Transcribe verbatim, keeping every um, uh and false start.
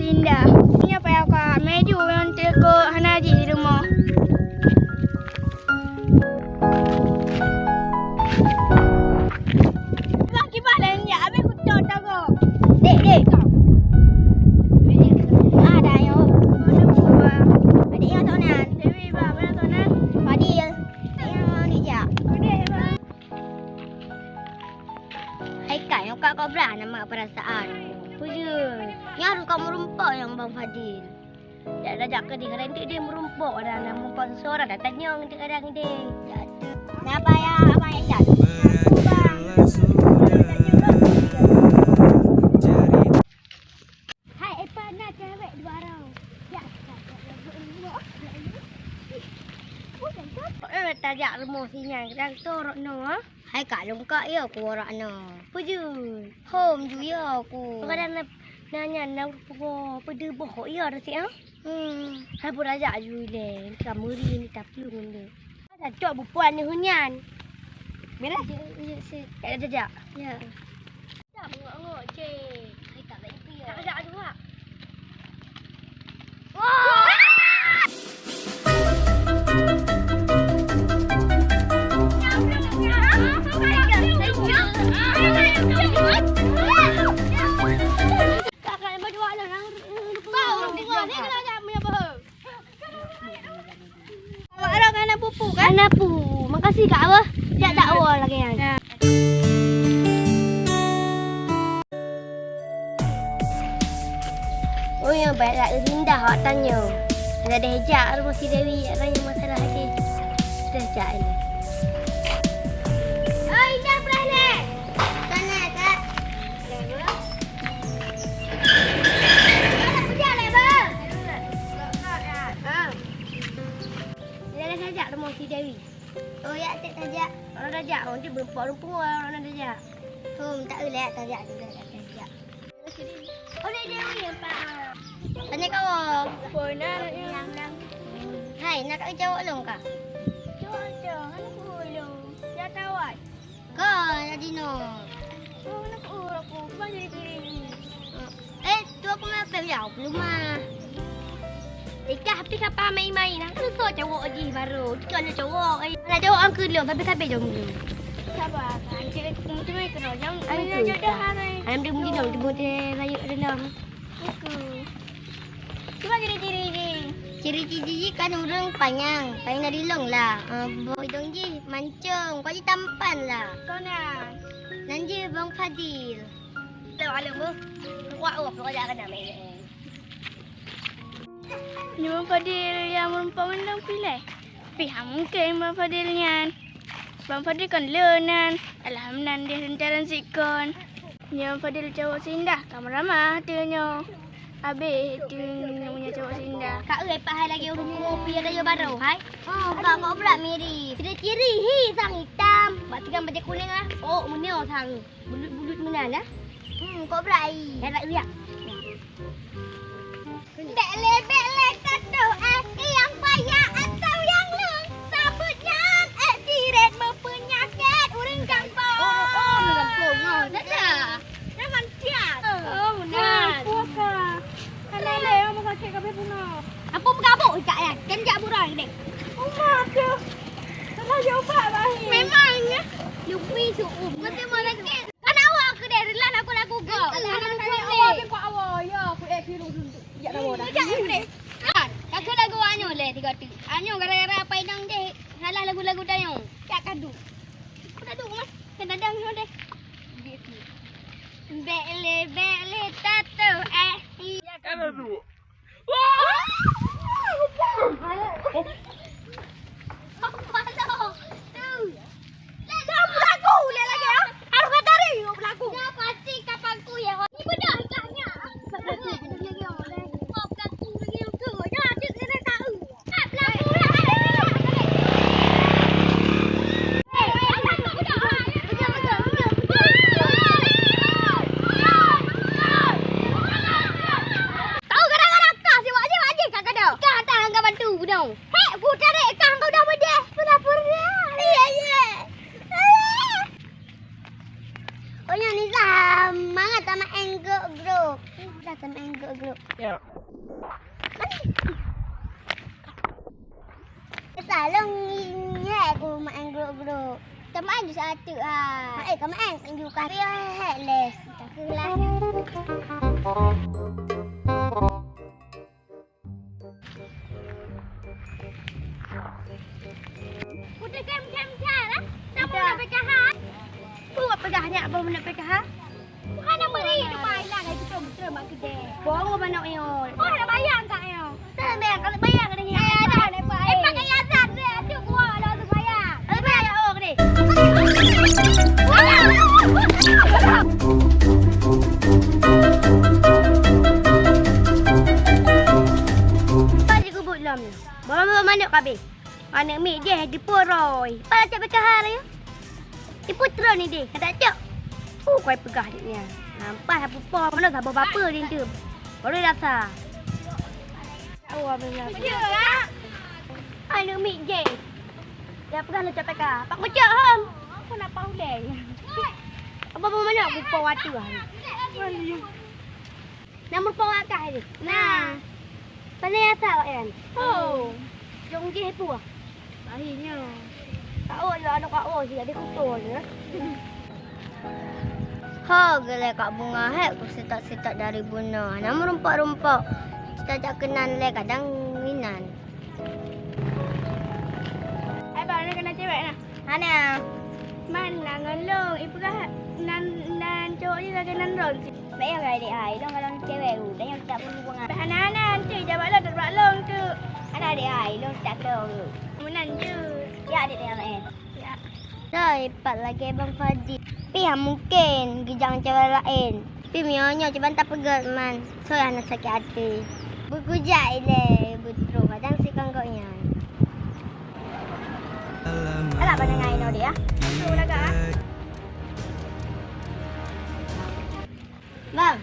Sinda. Nyoe payah ka meju ngon teuka hana jih di rumoh. Bang kiban laén ya, abis kuto tago. Dek, dek. Ada yo. Adik yo tonan. Dewi, ba, mana tonan? Fadil. Ayo, dijak. Udah, ba. Hai Kak, nyang Kak Kobra nama perasaan. Peue jeuet? Nyan ka meurumpok nyang Bang Fadil. Jak tajak keudeh, kadang deh meurumpok, ada nama sponsor, ada tanyong kadang deh. Napa ya, apa ya, Jak? Berakhirlah sudah cerita. Hai, Epa, na cewek dua orang. Ya, ya, ya, ya, ya, ya. Oh, cakep. Eh, tajak rumoh si nyan, kadang tu rot no, ha? Hai, Kak, lôn Kak, ya, aku orang no. Peue jeuet? Hom ju ya aku. Kadang na, na nyan, na peue, peue deuh boh, ya, dah siap, ha? Hmm. Hai, peue tajak ju ilèe, ka meuri ni, tapi ngon dia. Ada cok bupuan ni hunyan. Bila? Ya, ya, si. Ya, jajak. Ya. Tak bengok-bengok, cik. Hai, tak baik pun, ya. Tak ada juga. Wah! Kakak yang berdua lah, yang berdua. Ni kena ajak punya apa? Awak ada kan anak pupu kan? Anak pu. Makasih Kak Abah. Siap tak awal lagi kan? Ya. Oh ya, baik tak indah awak tanya. Ada deh jak rumah si Dewi, nak tanya masalah aja. Sudah jak ini. Oh, indah pernah ni. Sana, Kak. Jangan sajak rumah si Dewi. Oh, ya, cek sajak. Orang sajak, orang tu berempat orang pun orang sajak. Oh, tak boleh sajak juga, tak sajak. Oleh Dewi yang tak. Tanya kau. Pernah. Hai, nak kau jawab long kah? Jawab je, mana pun long. Ya tawat. Ka, jadi no. Oh, nak urut aku. Cuba jadi diri. Eh, tu aku main apa ya? Aku lemah. Ikah, tapi siapa main-main? Aku tu cowok je baru. Tu kan cowok. Eh, nak cowok angka dulu. Tapi siapa jom dulu? Sabar, kan. Cik, macam mana kena? Jangan, jangan jodoh lah, kan. Ayam dia mungkin dong. Dia buat dia rayu dalam. Aku. Cuba ciri-ciri jih. Ciri-ciri jih kan ureueng panyang, panyang dari long lah. Ah, boh idong jih mancung, kuat jih tampan lah. Kau na. Nan jih Bang Fadil. Aduh, aduh, bu. Kuat, oh, kuat jak kena main. Ni Bang Fadil yang merumpok mandum pilih. Pih hana mungken Bang Fadil nyan. Bang Fadil kon le nan. Alah, meunan deh teuntara sikon. Nyoe Fadil cowok si indah, ka meuramah ateueh nyoe. Abéh ateueh nyoe cowok si indah. Ka eu pahai lagèe ureueng muda pih ada yo barô, hai? Oh, ka kok brat mirip. Ciri-ciri, hi, sang itam. Bak tikam bajèe kunèng lah. Oh, meunyoe sang bulut-bulut meunan lah. Hmm, kok brat, ai. Dah nak uyak. Bèk lé, bèk lé tatoh, eh, nyang payah atau nyang lôn. Sabot nyan, eh, dirèt meupeunyakét ureueng gampông. Oh, oh, ureueng gampông, oh, dah, dah. Dah mantian. Oh, nah. Puaka. Hana lé, rumah sakit kabeh puna. Apa peugabuk ikak nyan? Kan jak burai deh. Uma tu. Salah jawab bahi. Memangnya. Lupi suum. Mati mana cik? Kan awak aku deh, relah aku lagu go. Alah, alah, alah, awak deh. Awak, ya, aku eh, tiru dulu. Jak lawa dah. Jak, eh, boleh. Ah, aku lagu anyo leh tiga tu. Anyo gara-gara apa idang deh. Salah lagu-lagu tanyo. Jak kadu. Aku kadu, Mas. Kan dadang nyoe deh. Bèk lé, bèk lé tatoh, eh. Kan dulu. Oh, nyan Nisa, mangat tamaén grup-grup. Nisa tamaén grup-grup. Ya. Salong nyek ku maén grup-grup. Tamaén di satu ha. Eh, kamaén juga. Tapi hek leh. Taklah. Udah kem-kem cara. Sama udah pecahan. Buat pegang nyak, baru nak pecahan. Bukan nak beri, nak bayar, nak itu betul mak kedai. Bohong mana, Eon? Oh, nak bayar tak, Eon? Tak bayar, kalau bayar kena ni. Kaya dah, eh, pakai yasan deh, aduh, gua dah tu bayar. Kalau bayar, oh, kena. Pagi kubut lom ni. Bawa-bawa manok kabeh. Aneuk miet jih dipuroi. Pala cok B K H raya. Diputron ni deh, kada cok. Ku koi peugah dik nyan. Nampak sapu po mana saboh bapa di tu. Baru rasa. Awak benar. Aneuk miet jih. Dia peugah nak cok B K H. Pak kucok hom. Aku nak pau deh. Apa mana aku pau waktu ah. Nama rupa wakah ni? Nah. Pandai asa awak kan? Oh. Jong jih pun. Akhirnya. Kak Oh, ya ada Kak Oh, dia ada kutu je. Ho, gelai Kak Bunga hek ku sitak-sitak dari bunoe. Nama rumpok-rumpok. Cita jak kenan le kadang inan. Ai ba na kena cewek na. Hana. Man na ngon long, ipeugah nan nan cowok ni lagi nan ron. Bayang gak dek ai, long kalau cewek u, dan yang tak perlu bunga. Hana hana, nanti jawab long, tak long tu. Hana dek ai, long tak tahu. Menan je. Ya dek ai. Ya. Dah ipat lagi Bang Fadil. Tapi ya mungkin gijang cewek lain. Tapi mio nyoe cuba tak peugah man. Soe hana sakit hati. Beugujak ilée beutrok kadang si kanggok nyan. Alah bana ngai no dia. Bang,